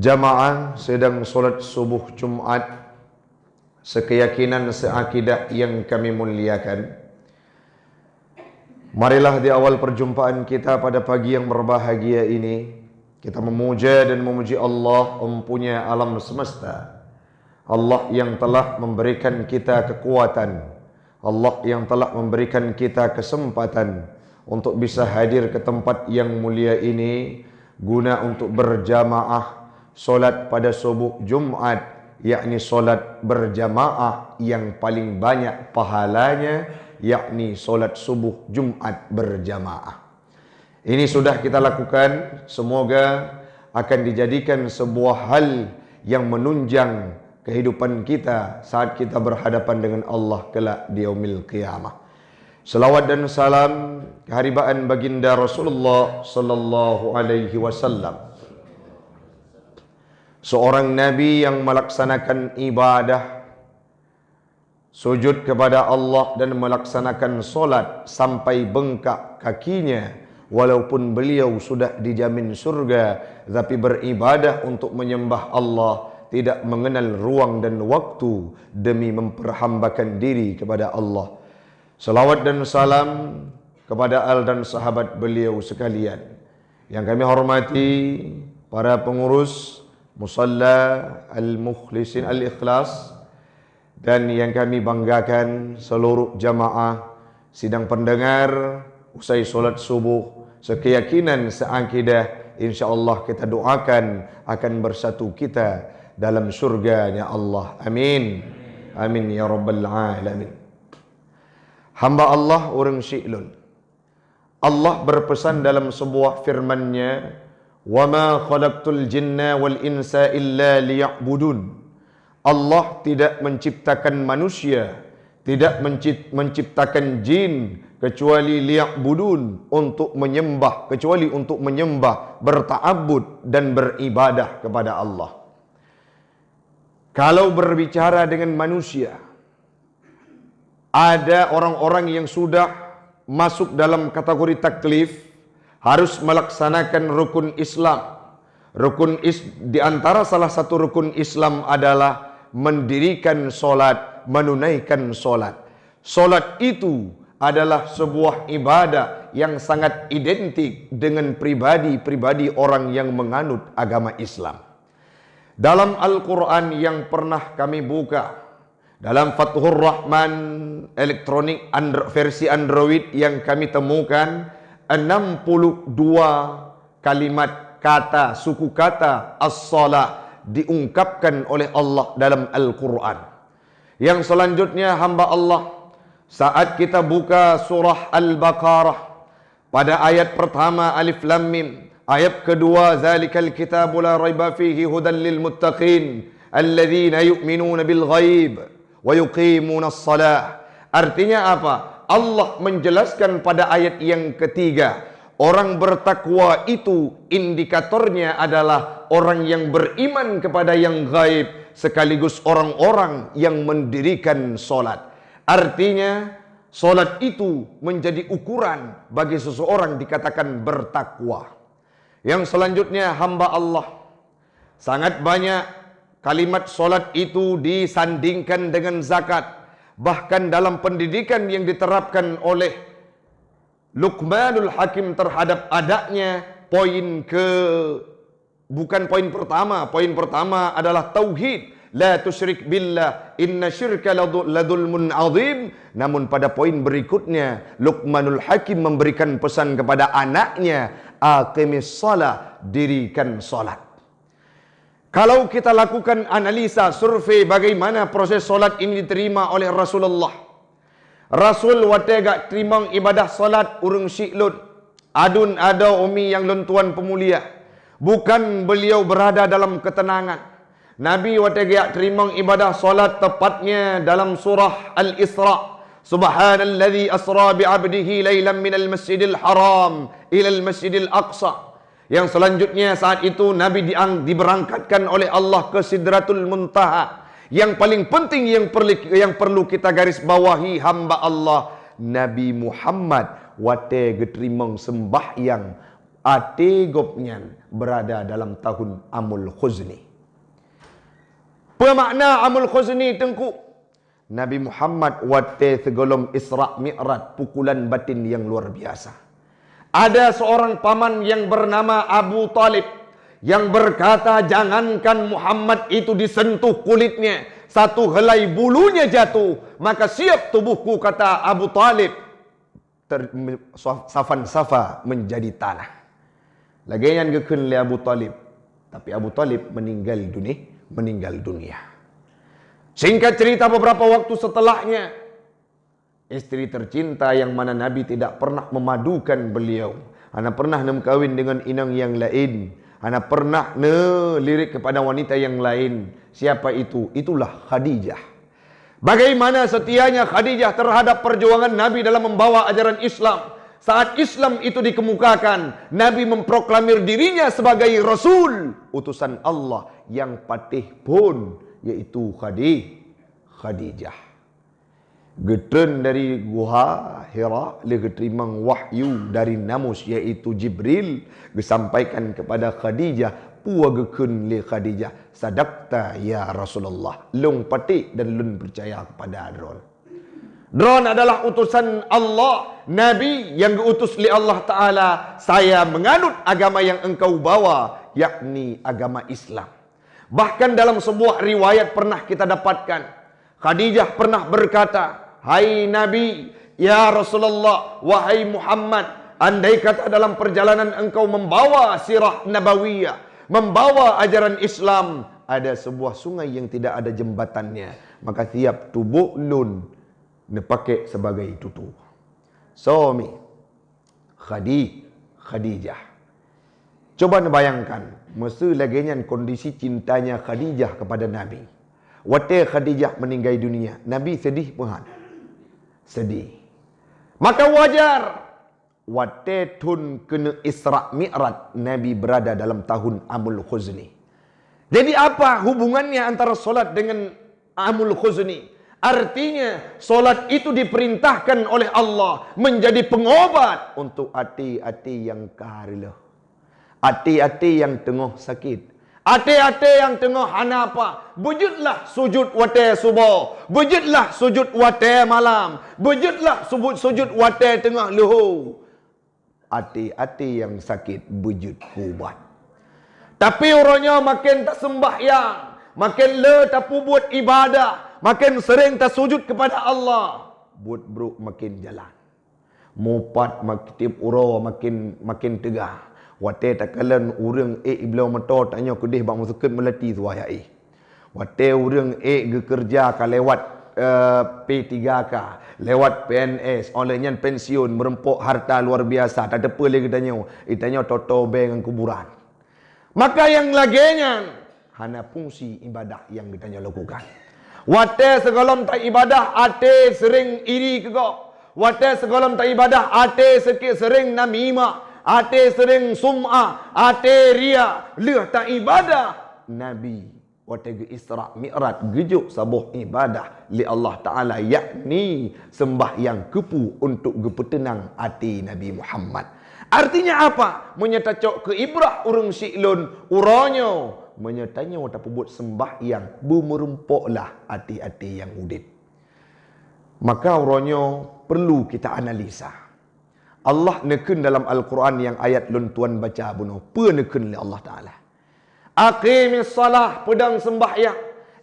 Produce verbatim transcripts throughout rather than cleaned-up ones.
Jamaah sidang solat subuh Jumat, sekeyakinan, seakidah yang kami muliakan. Marilah di awal perjumpaan kita pada pagi yang berbahagia ini, kita memuja dan memuji Allah, Empunya alam semesta. Allah yang telah memberikan kita kekuatan, Allah yang telah memberikan kita kesempatan untuk bisa hadir ke tempat yang mulia ini guna untuk berjamaah solat pada subuh Jumat, yakni solat berjamaah yang paling banyak pahalanya, yakni solat subuh Jumat berjamaah. Ini sudah kita lakukan, semoga akan dijadikan sebuah hal yang menunjang kehidupan kita saat kita berhadapan dengan Allah kelak di yaumil qiyamah. Selawat dan salam keharibaan baginda Rasulullah sallallahu alaihi wasallam. Seorang nabi yang melaksanakan ibadah sujud kepada Allah dan melaksanakan solat sampai bengkak kakinya, walaupun beliau sudah dijamin surga, tapi beribadah untuk menyembah Allah tidak mengenal ruang dan waktu demi memperhambakan diri kepada Allah. Salawat dan salam kepada al dan sahabat beliau sekalian. Yang kami hormati para pengurus Musalla Al-Mukhlisin Al-Ikhlas, dan yang kami banggakan seluruh jamaah sidang pendengar usai solat subuh, sekeyakinan, seakidah, insya Allah kita doakan akan bersatu kita dalam syurganya Allah. Amin. Amin ya rabbal alamin. Hamba Allah ureuëng syi'lun. Allah berpesan dalam sebuah firman-Nya, "Wa ma khalaqtul jinna wal insa illa liya'budun." Allah tidak menciptakan manusia, tidak mencip-, menciptakan jin kecuali liya'budun, untuk menyembah, kecuali untuk menyembah, berta'abbud dan beribadah kepada Allah. Kalau berbicara dengan manusia, ada orang-orang yang sudah masuk dalam kategori taklif, harus melaksanakan rukun Islam. Rukun is-, di antara salah satu rukun Islam adalah mendirikan solat, menunaikan solat. Solat itu adalah sebuah ibadah yang sangat identik dengan pribadi-pribadi orang yang menganut agama Islam. Dalam Al-Quran yang pernah kami buka, dalam Fathur Rahman elektronik Andro-, versi Android yang kami temukan, enam puluh dua kalimat kata, suku kata as-salah diungkapkan oleh Allah dalam Al-Quran. Yang selanjutnya, hamba Allah, saat kita buka surah Al-Baqarah, pada ayat pertama, Alif Lam Mim. Ayat kedua, "Zalikal kitabu la raiba fihi hudan lil muttaqin, alladzina yu'minuna bil ghaib wa yuqimunas shalah." Artinya apa? Allah menjelaskan pada ayat yang ketiga, orang bertakwa itu indikatornya adalah orang yang beriman kepada yang gaib, sekaligus orang-orang yang mendirikan solat. Artinya, solat itu menjadi ukuran bagi seseorang dikatakan bertakwa. Yang selanjutnya, hamba Allah. Sangat banyak kalimat solat itu disandingkan dengan zakat. Bahkan dalam pendidikan yang diterapkan oleh Luqmanul Hakim terhadap anaknya, poin ke, bukan poin pertama. Poin pertama adalah tauhid. "La tusyrik billah, inna syirka ladu-, ladulmun azim." Namun pada poin berikutnya, Luqmanul Hakim memberikan pesan kepada anaknya, "Aqimis shalah, dirikan salat." Kalau kita lakukan analisa, survei bagaimana proses solat ini diterima oleh Rasulullah. Rasul watée geuteurimong ibadah solat ureuëng syiek lôn, aduen adoe umi nyang lôn tuan peumulia, bukan beliau berada dalam ketenangan. Nabi watée geuteurimong ibadah solat tepatnya dalam surah Al-Isra, "Subhanalladzi asra bi 'abdihi lailan minal masjidil haram ilal masjidil aqsa." Yang selanjutnya, saat itu Nabi diang-, diberangkatkan oleh Allah ke Sidratul Muntaha. Yang paling penting yang perli, yang perlu kita garis bawahi, hamba Allah, Nabi Muhammad watée geuteurimong sembahyang Até gobnyan berada dalam tahun Amul Khuzni. Peue makna Amul Khuzni, Teungku? Nabi Muhammad watée sigohlom Isra Mi'raj, pukulan batin yang luar biasa. Ada seorang paman yang bernama Abu Talib yang berkata, "Jangankan Muhammad itu disentuh kulitnya, satu helai bulunya jatuh, maka siap tubuhku," kata Abu Talib, ter-, me-, saf-, safan safa menjadi tanah. Lagée nyan geukheun lé Abu Talib. Tapi Abu Talib meninggal duni-, meninggal dunia. Singkat cerita, beberapa waktu setelahnya, istri tercinta yang mana Nabi tidak pernah memadukan beliau, hana pernah neumeukawen dengan inong yang lain, hana pernah neulirik kepada wanita yang lain. Siapa itu? Itulah Khadijah. Bagaimana setianya Khadijah terhadap perjuangan Nabi dalam membawa ajaran Islam. Saat Islam itu dikemukakan, Nabi memproklamir dirinya sebagai Rasul, utusan Allah yang patéh phon, yaitu Khadi-, Khadijah. Geutreun dari Guha Hira, lé geuteurimong wahyu dari Namus, yaitu Jibril, geusampaikan kepada Khadijah. Peue geukheun lé Khadijah? "Sadaqta ya Rasulullah, lôn patéh dan lôn peucaya kepada droen. Droen adalah utusan Allah, Nabi yang geuutus lé Allah Ta'ala. Saya menganut agama yang engkau bawa, yakni agama Islam." Bahkan dalam sebuah riwayat pernah kita dapatkan, Khadijah pernah berkata, "Hai Nabi, ya Rasulullah, wahai Muhammad, andai kata dalam perjalanan engkau membawa sirah nabawiyah, membawa ajaran Islam, ada sebuah sungai yang tidak ada jembatannya, maka siap tuboh lôn neupakék sebagai tutoe." Soe mi? Khadi-, Khadijah. Coba neubayangkan, meuseu lagée nyan kondisi cintanya Khadijah kepada Nabi. Watée Khadijah meninggai dunia, Nabi sedih peue han? Sedih. Maka wajar, watée thon keuneuk Isra Mi'raj, Nabi berada dalam tahun Amul Khuzni. Jadi, apa hubungannya antara solat dengan Amul Khuzni? Artinya, solat itu diperintahkan oleh Allah menjadi pengobat untuk até-até yang ka reuloh, até-até yang teungoh sakét, até-até yang teungoh hana apa. Beujeuetlah sujut watée suboh, beujeuetlah sujut watée malam, beujeuetlah subut-, sujut watée teungoh leuho. Até-até nyang sakét beujeuet keu ubat. Tapi uroe nyoe maken taseumbahyang, maken le tapeubuet ibadah, maken seuréng tasujut keupada Allah, buet brok maken jalan. Mupat mak-, tieb uroe maken, maken teuga. Watée takalon ureuëng ék bloe moto, tanyoe keudeh bak meuseukeuet meulati suwah jak éh. Watée ureuëng ék geukeureuja ka lewat, eh, P tiga K, lewat P N S, óh lheueh nyan pensiun, meurumpok harta luar biasa, tateupeue lé geutanyoe, geutanyoe toto bée ngon kuburan. Maka nyang lagée nyan hana fungsi ibadah nyang geutanyoe lakukan. Watée sigohlom taibadah, até seuréng iri keu gob. Watée sigohlom taibadah, até seukét seuréng namimah, até seuréng sum'ah, até ria. Lheueh taibadah, Nabi watée geu-Isra Mi'raj geujok saboh ibadah lé Allah Ta'ala, yakni seumbahyang keupeue, untuk geupeuteunang até Nabi Muhammad. Artinya apa? Meunyoe tacok keu ibrah ureuëng syiek lôn uroe nyoe, meunyoe tanyoe tapeubuet seumbahyang, beumeurumpoklah até-até nyang udeb. Maka uroe nyoe perlu kita analisa. Allah neukheun dalam Al-Quran nyang ayat lôn tuan baca bunoe, peue neukheun lé Allah Ta'ala? "Aqimis shalah, peudong seumbahyang.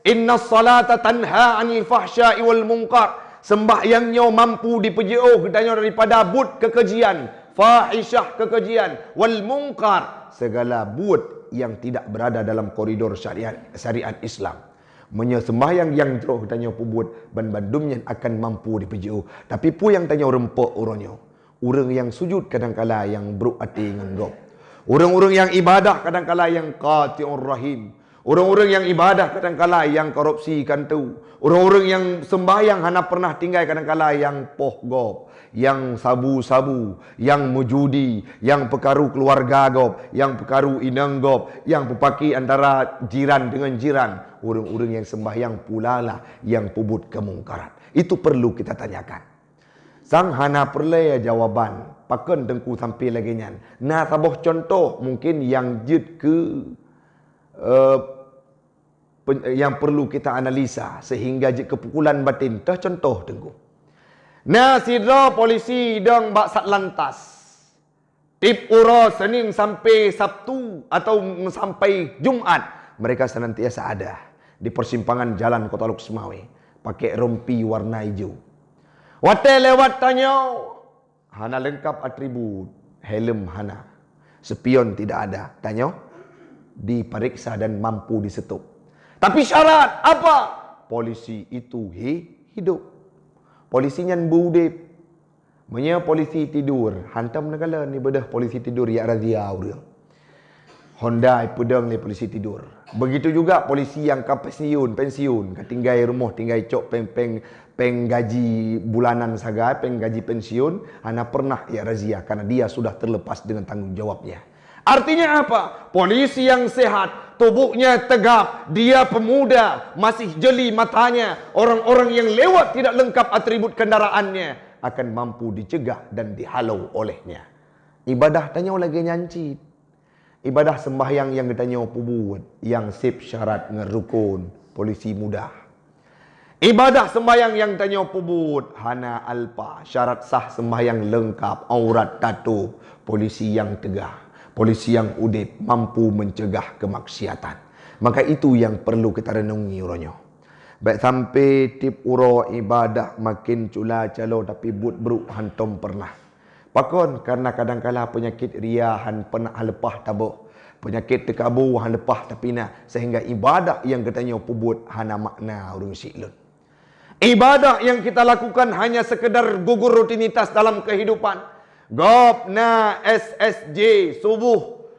Innas shalata tanha 'anil fahsya'i wal munkar." Seumbahyang nyoe mampu dipeujiôh geutanyoe daripada buet keukejian, fahisyah keukejian, wal munkar, segala buet yang tidak berada dalam koridor syariat, syariat Islam. Meunyoe seumbahyang nyang troh geutanyoe peubuet, banmandum nyan akan mampu dipeujiôh. Tapi peue nyang tanyoe rumpok uroe nyoe? Ureuëng nyang sujut kadangkala nyang brok até ngon gob. Ureuëng-ureuëng nyang ibadah kadangkala nyang qati'ur rahim. Ureuëng-ureuëng nyang ibadah kadangkala nyang korupsi kantô. Ureuëng-ureuëng nyang seumbahyang hana pernah tinggai kadangkala nyang poh gob, nyang sabu-sabu, nyang meujudi, nyang peukaru keuluwarga gob, nyang peukaru inong gob, nyang peupaki antara jiran deungon jiran. Ureuëng-ureuëng nyang seumbahyang pulalah nyang peubuet keumungkaran. Itu perlu kita tanyakan. Sang hana peureulée jawaban, Pakon Teungku sampai lagée nyan? Na saboh cuntoh mungkin nyang jeuet keu, eh, pen-, nyang perlu kita analisa sehingga jeuet keu pukulan batin. Teuh cuntoh Teungku. Na sidroe polisi idong bak Satlantas. Tieb uroe Senin sampai Sabtu atau sampai Jumat, mereka senantiasa ada di persimpangan Jalan Kota Lhokseumawe, pakai rompi warna ijo. Watée lewat tanyoe, hana lengkap atribut, helm hana, spion tidak ada. Tanyoe diperiksa dan mampu disetop. Tapi syarat apa? Polisi itu hi-, hidup. Polisi nyan beu udeb. Meunyoe polisi tidur, hantom neukalon ibeudôh polisi tidur jak razia ureuëng. Honda ipeudong lé polisi tidur. Begitu juga polisi nyang ka pensiun, pensiun, ka tinggai rumoh, tinggai cok péng, péng, péng gaji bulanan sagai, péng gaji pensiun, hana pernah jak razia karena dia sudah terlepas dengan tanggung jawabnya. Artinya apa? Polisi yang sehat, tubuhnya tegap, dia pemuda, masih jeli matanya. Orang-orang yang lewat tidak lengkap atribut kendaraannya akan mampu dicegah dan dihalau olehnya. Ibadah tanyoe lagée nyan cit. Ibadah sembahyang nyang geutanyoe peubuet, nyang seb syarat ngon rukon, polisi mudah. Ibadah sembahyang nyang tanyoe peubuet hana alpa, syarat sah sembahyang leungkap, aurat tatôb, polisi nyang teugah, polisi nyang udeb mampu mencegah kemaksiatan. Maka itu yang perlu kita renungi uroe nyoe. Bék sampai tieb uroe ibadah makin cula-calo tapi buet brok hantom pernah. Pakon? Karena kadangkala peunyakét ria han pernah leupah taboh, peunyakét teukabu han leupah tapinah, sehingga ibadah nyang geutanyoe peubuet hana makna ureuëng siklon. Ibadah yang kita lakukan hanya sekedar gugur rutinitas dalam kehidupan. Gob na S S J suboh,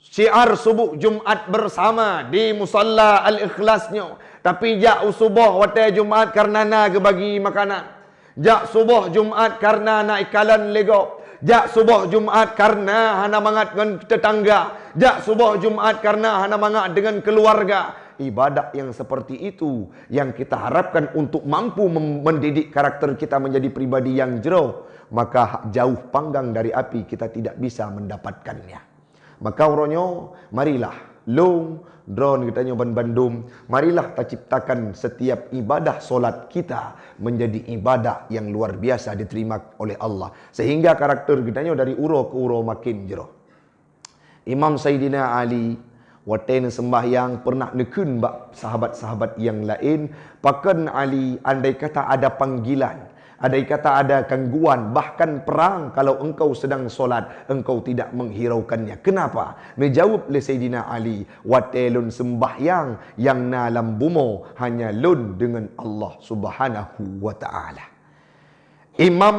syiar suboh Jumat bersama di Musalla Al-Ikhlas nyoe. Tapi jak u suboh watée Jumat karena na geubagi makanan. Jak suboh Jumat karena na ikalon lé gob. Jak suboh Jumat karena hana mangat ngon tetangga. Jak suboh Jumat karena hana mangat dengan keluarga. Ibadah yang seperti itu yang kita harapkan untuk mampu mem-, mendidik karakter kita menjadi pribadi yang jroh, maka jauh panggang dari api kita tidak bisa mendapatkannya. Maka uroe nyoe, marilah, lôn, droen geutanyoe ban-, bandum, marilah taciptakan setiap ibadah solat kita menjadi ibadah yang luar biasa diterima oleh Allah, sehingga karakter geutanyoe dari uroe ke uroe makin jroh. Imam Saidina Ali, watée neuseumbahyang, pernah neukheun bak sahabat-sahabat nyang laén, "Pakon Ali, andai kata ada panggilan, andai kata ada gangguan, bahkan perang, kalau engkau sedang solat, engkau tidak menghiraukannya. Kenapa?" Neujaweueb lé Saidina Ali, "Watée lôn seumbahyang, nyang na lam bumoe hanya lôn deungon Allah Subhanahu wa Ta'ala." Imam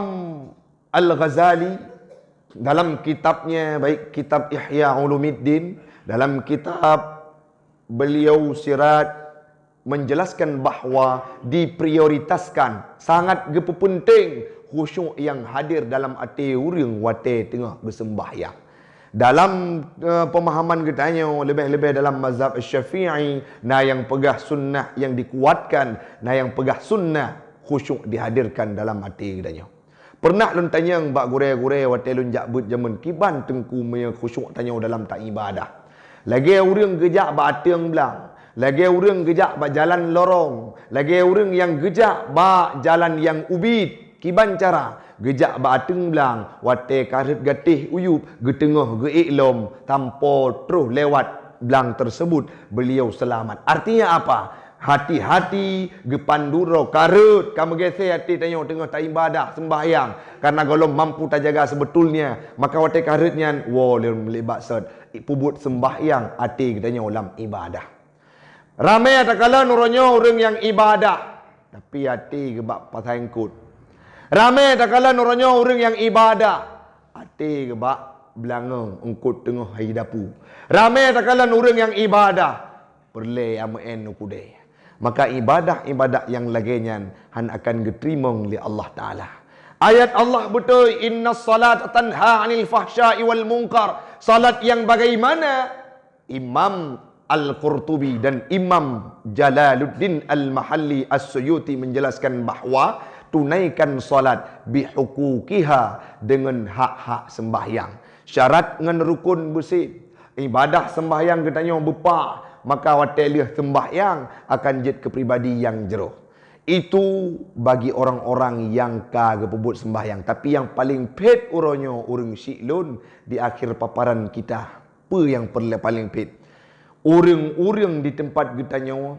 Al-Ghazali dalam kitabnya, baik kitab Ihya Ulumuddin, dalam kitab beliau Siraj menjelaskan bahwa diprioritaskan, sangat geupeupenting khusyuk nyang hadir dalam até ureuëng watée teungoh geuseumbahyang. Dalam, eh, pemahaman geutanyoe, leubeh-leubeh dalam mazhab Syafi'i, na nyang peugah sunnah nyang dikuatkan, na nyang peugah sunnah khusyuk dihadirkan dalam até geutanyoe. Pernah lôn tanyong bak gurée-gurée watée lôn jak beuet jameun, "Kiban Teungku meunyoe khusyuk tanyoe dalam taibadah? Lagée ureuëng geujak bak ateueng blang, lagée ureuëng geujak bak jalan lorong, lagée ureuëng nyang geujak bak jalan nyang ubit. Kiban cara? Geujak bak ateueng blang, watée ka rhot gatéh u yueb, geuteungoh geuék lom, sampoe troh lewat blang tersebut, beliau selamat." Artinya apa? Hati-hati geupandu droe, ka rhot, ka meugeusé até tanyoe teungoh taibadah, seumbahyang. Karena gohlom mampu tajaga sebetulnya, maka watée ka rhot nyan, woe lom lé bak sot, peubuet seumbahyang até geutanyoe lam ibadah. Ramé takalon uroe nyoe ureuëng nyang ibadah, tapi até geuh bak pasai eungkot. Ramé takalon uroe nyoe ureuëng nyang ibadah, até geuh bak beulangöng eungkot teungoh hai dapu. Ramé takalon ureuëng nyang ibadah, peureulée ameu'en u keudée. Maka ibadah-ibadah nyang lagée nyan hana akan geuteurimong lé Allah Taala. Ayat Allah beutôi, "Innas salata tanha 'anil fahsya'i wal munkar." Salat nyang bagaimana? Imam Al-Qurtubi dan Imam Jalaluddin Al-Mahalli As-Suyuti menjelaskan bahwa Tunaikan salat bihuquqiha, deungon hak-hak sembahyang. Syarat ngon rukun beusit. Ibadah sembahyang geutanyoe beupah, maka watée lheueh sembahyang akan jeuet keu pribadi nyang jroh. Itu bagi orang-orang nyang ka geupeubuet sembahyang. Tapi nyang paleng phét uroe nyoe ureuëng siklon di akhir paparan kita. Peue nyang peureulée paleng phét? Ureuëng-ureuëng di teumpat geutanyoe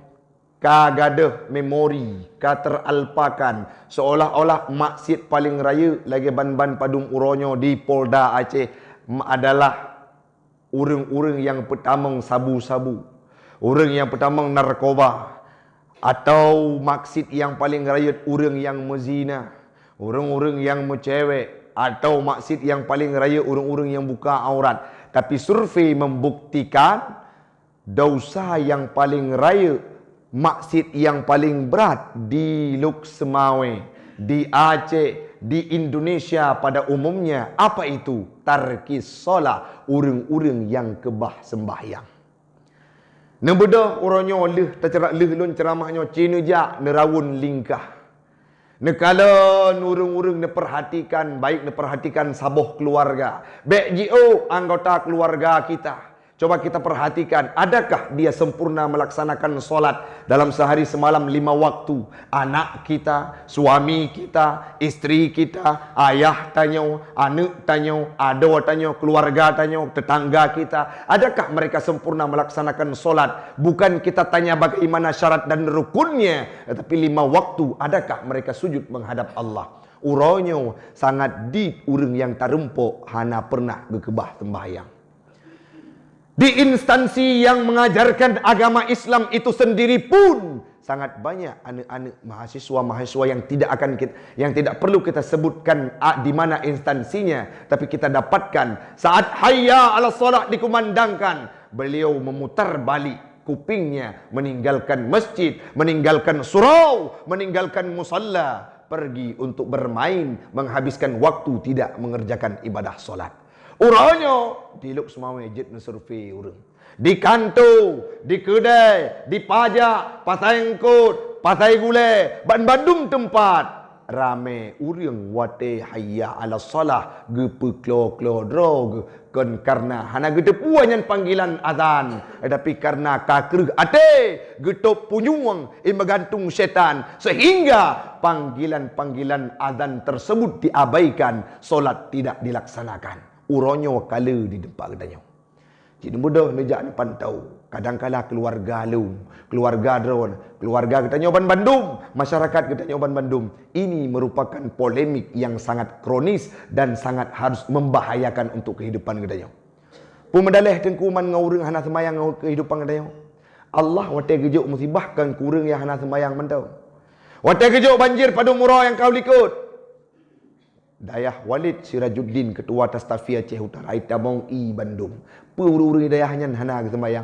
ka gadôh memori, ka teralpakan, seolah-olah maksiat paleng rayeuk lagée ban-ban padum uroe nyoe di Polda Aceh adalah ureuëng-ureuëng nyang peutamong sabu-sabu, ureuëng nyang peutamong narkoba, atau maksiat nyang paleng rayeuk ureuëng nyang meuzina, ureuëng-ureuëng nyang meucewek, atau maksiat nyang paleng rayeuk ureuëng-ureuëng nyang buka aurat. Tapi survei membuktikan, dosa nyang paleng rayeuk, maksiat nyang paleng brat di Lhokseumawe, Mawe, di Aceh, di Indonesia pada umumnya, apa itu? Tarkis shalah, ureuëng-ureuëng nyang keubah sembahyang. Neubeudôh uroe nyoe lheueh teuceura-, lheueh lôn ceuramah nyoe ci neujak neurawon lingkah. Neukalon ureuëng-ureuëng neupeurhatikan, baik neupeurhatikan saboh keuluwarga. Bék jiôh anggota keuluwarga kita. Coba kita perhatikan, adakah dia sempurna melaksanakan salat dalam sehari semalam lima waktu? Anak kita, suami kita, istri kita, ayah tanyoe, aneuëk tanyoe, adoe tanyoe, keuluwarga tanyoe, teutangga kita, adakah mereka sempurna melaksanakan salat? Bukan kita tanya bagaimana syarat dan rukunnya, tetapi lima waktu, adakah mereka sujud menghadap Allah? Uroe nyoe sangat dit ureuëng nyang tarumpok hana pernah geukeubah sembahyang. Di instansi yang mengajarkan agama Islam itu sendiri pun sangat banyak aneuëk-aneuëk mahasiswa-mahasiswa yang tidak akan kit-, yang tidak perlu kita sebutkan, a, di mana instansinya, tapi kita dapatkan saat hayya 'alas shalah dikumandangkan, beliau memutar balik kupingnya, meninggalkan masjid, meninggalkan surau, meninggalkan musalla, pergi untuk bermain, menghabiskan waktu tidak mengerjakan ibadah salat. Uroe nyoe di Lhokseumawe jeuet neusurvei ureuëng. Di kantô, di keudée, di pajak, pasai eungkôt, pasai gulée, ban bandum teumpat ramé ureuëng watée hayya 'alas shalah geupeuklo-klo droe geuh. Kon kareuna hana geuteupeue nyan panggilan azan, tetapi kareuna ka kreueh até, geutôb punyueng, i meugantung syaitan, sehingga panggilan-panggilan azan tersebut diabaikan, salat tidak dilaksanakan. Uroe nyoe ka le di teumpat geutanyoe. Cit neubeudôh neujak neupantau, kadangkala keuluwarga lôn, keuluwarga droen, keuluwarga geutanyoe ban bandum, masyarakat geutanyoe ban bandum, ini merupakan polemik yang sangat kronis dan sangat harus membahayakan untuk kehidupan geutanyoe. Peue meudaleh teungku man ngon ureuëng hana seumayang ngon kehidupan geutanyoe? Allah watée geujok musibah kon keu ureuëng nyang hana seumayang mantong. Watée geujok banjir padum uroe nyang ka u likot. Dayah Walid Sirajuddin, Ketua Tastafi Aceh Utara, itamong ié bandum. Peue ureuëng-ureuëng dayah nyan hana geuseumayang?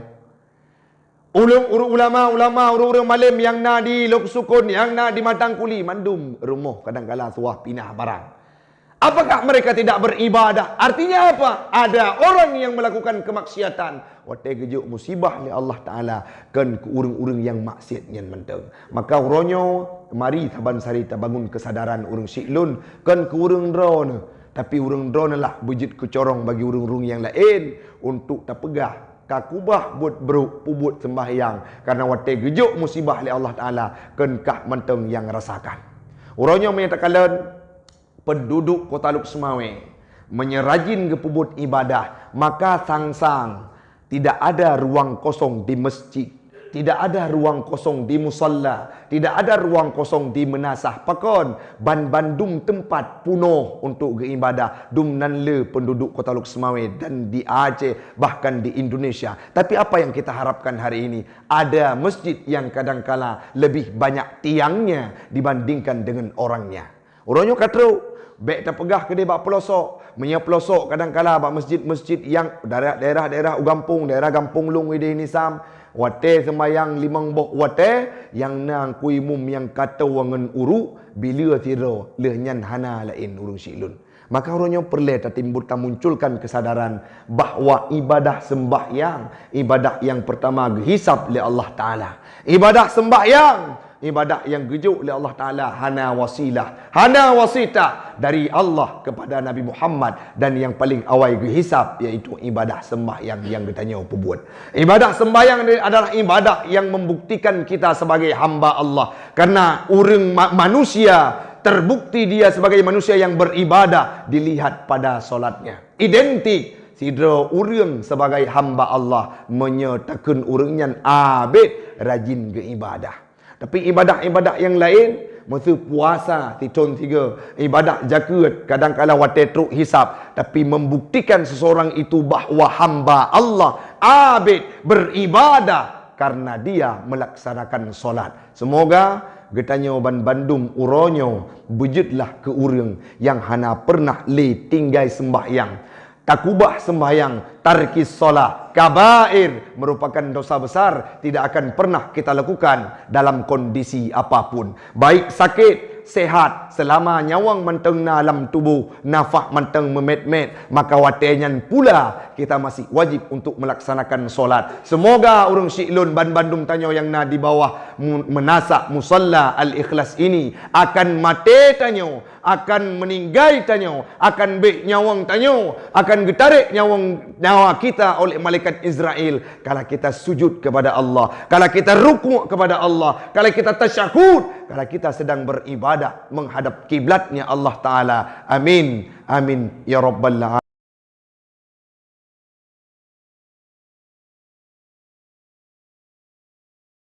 Ulôn ureuëng ulama-ulama, ureuëng-ureuëng malém nyang na di Lhoksukon, nyang na di Matangkuli, mandum rumoh kadangkala suah pinah barang. Apakah mereka tidak beribadah? Artinya apa? Ada orang yang melakukan kemaksiatan. Watée geujok musibah lé Allah Taala, kon keu ureuëng-ureuëng nyang maksiat nyan mantong. Maka uroe nyoe, mari saban sari tabangun keusadaran ureuëng siklon, kon keu ureuëng droeneuh, tapi ureuëng droeneuh lah beujeuet keucorong bagi ureuëng-ureuëng nyang laén untuk tapeugah ka keubah buet brok peubuet seumbahyang, kareuna watée geujok musibah lé Allah Taala, kon kah mantong nyang rasakan. Uroe nyoe meunyoe takalon, penduduk Kota Lhokseumawe, meunyoe rajin geupeubuet ibadah, maka sang-sang tidak ada ruang kosong di masjid, tidak ada ruang kosong di musalla, tidak ada ruang kosong di meunasah. Pakon? Ban bandum teumpat punoh untuk geuibadah. Dum nan le penduduk Kota Lhokseumawe dan di Aceh, bahkan di Indonesia. Tapi apa yang kita harapkan hari ini? Ada masjid yang kadangkala lebih banyak tiangnya dibandingkan dengan orangnya. Uroe nyoe ka trok, bék tapeugah keudeh bak peulosok. Meunyoe peulosok kadangkala bak masjid-masjid nyang daerah-daerah u gampông, daerah gampông lôn idéh Nisam, watée seumayang limong boh watée, nyang na Teungku Imum nyang ka toe ngon uruk, bileue sidroe, lheueh nyan hana laén ureuëng siklon. Maka uroe nyoe peureulée tatimbul tamunculkan keusadaran bahwa ibadah seumbahyang, ibadah nyang peurtama geuhisab lé Allah Taala. Ibadah seumbahyang, Ibadah nyang geujok lé Allah Taala hana wasilah, hana wasitah dari Allah kepada Nabi Muhammad, dan nyang paling awai geuhisab yaitu ibadah sembahyang nyang geutanyoe peubuet. Ibadah sembahyang ni adalah ibadah nyang membuktikan kita sebagai hamba Allah. Karena ureuëng ma-, manusia terbukti dia sebagai manusia yang beribadah dilihat pada solatnya. Identik sidroe ureuëng sebagai hamba Allah meunyoe takheun ureuëng nyan abet rajin geuibadah. Tapi ibadah-ibadah nyang laén, meuseu puasa sithon sigoe, ibadah jakeuet, kadang kala watée trok hisab, tapi membuktikan seseorang itu bahwa hamba Allah abet beribadah karena dia melaksanakan solat. Semoga geutanyoe ban bandum uroe nyoe beujeuetlah keu ureuëng nyang hana pernah lé tinggai sembahyang. Takubah sembahyang, tarkis shalah, kabair, merupakan dosa besar, tidak akan pernah kita lakukan dalam kondisi apapun. Baik sakit, sehat, selama nyawöng mantong na lam tuboh, nafah mantong meumet-met, maka watée nyan pula kita masih wajib untuk melaksanakan solat. Semoga ureuëng syiek lôn ban bandum tanyoe nyang na di bawah mu-, meunasah musalla Al-Ikhlas ini akan maté tanyoe, akan meuninggai tanyoe, akan bék nyawöng tanyoe, akan geutarek nyawöng, nyawa kita oleh malaikat Israel. Kala kita sujud kepada Allah, kala kita rukuk kepada Allah, kala kita tasyahud, kala kita sedang beribadah menghadap kiblatnya Allah Taala. Amin. Amin. Ya Rabbal Alamin.